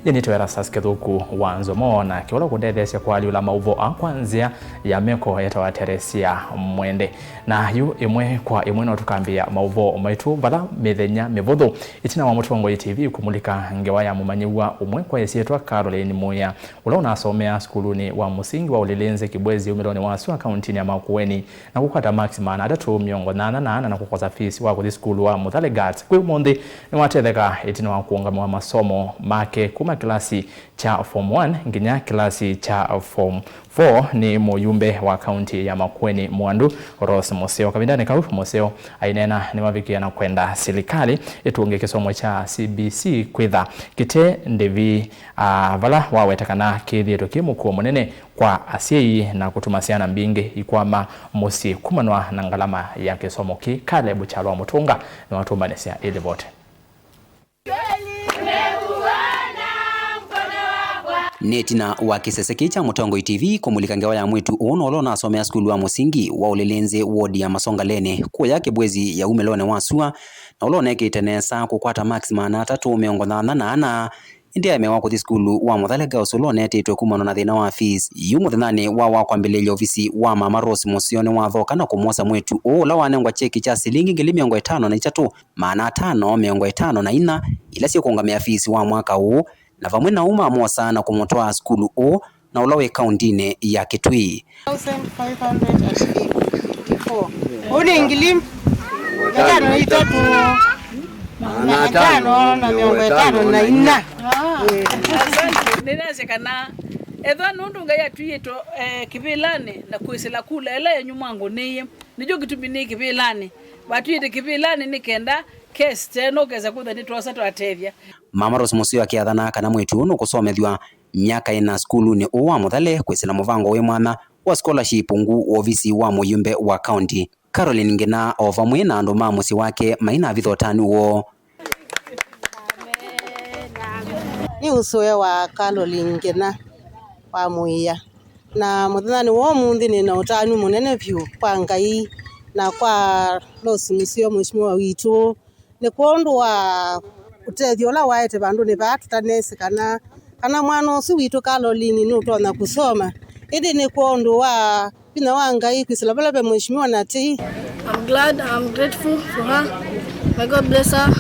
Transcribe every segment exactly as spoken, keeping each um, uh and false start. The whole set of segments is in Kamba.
Nĩnĩtwe Erastus Kĩthũku wa Nzomo, na kĩla ũkũndetheesya kũalyũla maũvoo aa kwa nzĩa ya meko etawa Teresia Mwende. Na yu ĩmwe kwa ĩmwe no tũkambĩĩa maũvoo maitũ vala mĩthenya mĩvũthũ ĩtina wa Mũtongoi T V kũmulika ngewa ya mũmanyĩw'a ũmwe kwa ĩsyĩtwa Caroline Muya, ũla ũnasomea sukulunĩ wa mũsingi wa Ũlĩlĩnzĩ Kĩbwezi umĩlonĩ wa sua kauntinĩ ya Makueni, na kũkwata maksi maana atatũ mĩongo nyanya na ana na kũkosa fees wa kũthi sukulu wa Muthale Girls. Kwĩ ũmũnthĩ nĩwatetheka ĩtina wa kũũngamĩwa masomo make kuma kĩlasi kya form one nginya kĩlasi kya form four nĩ mũyumbe wa kaunti ya Makueni Mwandu, Rose Museo. Kavindanĩ kau, Museo aineena nĩwavikĩe na kwenda silikalĩ ĩtũnge kĩsomo kya C B C kwĩtha kĩte ndĩvi, ah, vala waweta kana kĩthĩĩtwe kĩ mũkuo mũnene kwa asyai na kũtuma syana mbingĩ ikwama mũsyĩ kumanwa na ngalama ya kĩsomo kĩĩ. Caleb Kyalwa Mũtũnga nĩwatũmbanĩsya ĩ livoti. Nĩ ĩtina wa kĩsese kĩĩ kya Mũtongoi T V kũmulika ngewa ya mwĩĩtu ũũ na ũla ũnasomea sukulu wa mũsingi wa Ũlĩlĩnzĩ wodi ya Masongaleni kũya Kĩbwezi ya umĩlonĩ wa sua, na ũla ũnekĩte nesa kũkwata maksi maana atatũ mĩongo nyanya na ana, ĩndĩ aemewa kũthi sukulu wa Mũthale Girls ũla ũnetĩtwe kumana na thĩna wa fees. Yu mũthenyanĩ wa wa kwambĩlĩlya ovisi wa Mama Rose Museo nĩwathoka na kũmwosa mwĩĩtu ũũ ũla wanengwa kyeki kya silingi ngili mĩongo ĩtano na itatũ, maana atano mĩongo ĩtano na inya ila syĩkũngamĩa fees wa mwaka ũũ, na vamwe na ũu mamwosa na kũmũtwaa sukulu ũũ na ũla wĩ kauntinĩ ya Kitui. Thousand five hundred and fifty-four. Ũũ nĩ ngili ĩtano na itatũ, maana atano na mĩongo ĩtano na inya. Nĩnasya kana ethwa nũndũ Ngai atwĩĩtwe, eh, kĩvĩlanĩ na kwĩsĩla kula ĩla yenyu mwangũnĩie, nĩkyo kĩtumi nĩ kĩvĩlanĩ. Vatwĩĩte kĩvĩlanĩ nĩ kenda case teno kesa kwĩtha nĩtwosa twatethya. Mama Rose Museo akĩathana kana mwĩĩtu ũũ nũkũsomethw'a myaka ĩna sukulunĩ ũũ wa Mũthale kwĩsĩla mũvango wĩ mwanya wa scholarship ungu wa ovisi wa mũyumbe wa kaunti. Caroline Ngina o vamwe na andũ ma mũsyĩ wake mainavitha ũtanu woo. Nĩ ũsũe wa Caroline Ngina wa Mũia, na mũthenyanĩ wa ũmũnthĩ nĩ na ũtanu mũnene vyũ kwa Ngai na kwa Rose Museo, mheshimiwa witũ, nĩ kwondũ wa ũtethyo ũla waete vandũnĩ vaa. Tũtanesi kana, kana mwana ũsu witũ Caroline nũtonya kũsoma, ĩndĩ nĩ kwondũ wa vinya wa Ngai kwĩsĩla vala ve mheshimiwa Natei. I'm glad, I'm grateful for her. May God bless her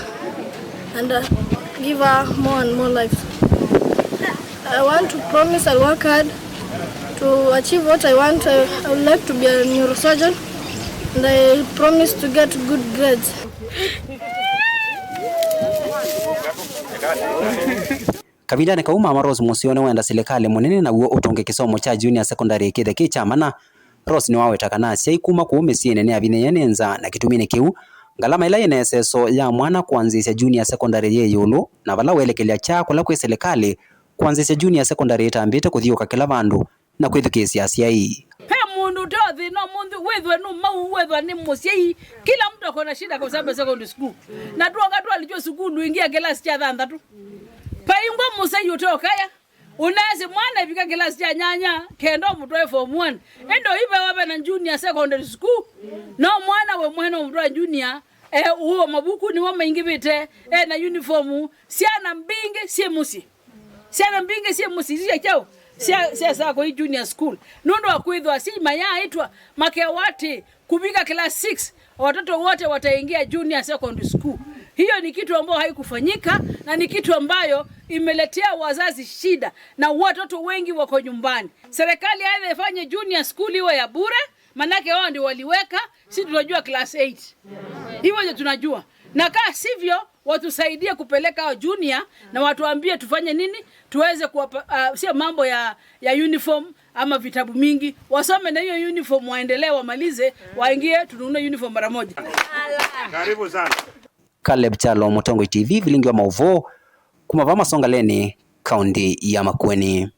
and, uh, give her more and more life. I want to promise I'll work hard to achieve what I want. I, I would like to be a neurosurgeon, and I promise to get good grades. Kavindanĩ kau, Mama Rose Museo nĩwenda silikalĩ mũnene naw'o ũtũnge kĩsomo kya junior secondary kĩthe kĩ kya mana. Rose nĩwaweta kana asyai kuma kũu mĩsyĩnĩ nĩavinyĩĩe nĩ nzaa, na kĩtumi nĩ kĩu, ngalama ĩla yĩ na ĩseso ya mwana kwanzĩĩsya junior secondary yĩ ĩũlũ, na vala welekelya kyaa kũla kwĩ silikalĩ kwanzĩĩsya junior secondary ĩtambĩte kũthiũũka kĩla vandũ na kwĩthukĩĩsya asyai. Ve mũndũ ũte o thĩna ũmũnthĩ, wĩthwe nũmau, wĩthwa nĩ mũsyai, kila mtu ako na shida kwa sababu ya secondary school. Na tuoka twalĩtw'e sukulu ĩngĩ ya kĩlasi kya thanthatũ. Vaingwa mũsyai ũte ũkaya, ũnasĩ mwana ĩvika kĩlasi kya nyanya, kenda ũmũtwae form one. Ĩndĩ ũivewa ve na junior secondary school, no mwana we mwene ũmũtwae junior, eh, ũũ mavuku nĩmo maingĩvĩte, eh, na uniform, syana mbingĩ syĩ mũsyĩ. Syana mbingĩ syĩ mũsyĩ, sya kyaũ? Sya, sya Sako Junior School. Nũndũ wa kwĩthwa asyai mayaaĩtwa, makewa atĩ kũvika class six, watoto wote wataingia junior secondary school. Hiyo ni kitu ambayo haikufanyika na ni kitu ambayo imeletea wazazi shida na watoto wengi wako nyumbani. Serikali aidha ifanye junior school iwe ya bure, manake wao ndio waliweka, si tunajua class eight. Hivyo ndio tunajua. Na kaa sivyo, watusaidie kupeleka hao junior na watuambie tufanye nini, tuweze kuwapa, ah, sio mambo ya, ya uniform ama vitabu mingi. Wasome na hiyo uniform, waendelee, wamalize, waingie, tununue uniform mara moja. Karibu sana. Caleb Kyalo, Mũtongoi T V, vilingi wa maũvoo, kuma vaa Masongaleni, kaunti ya Makueni.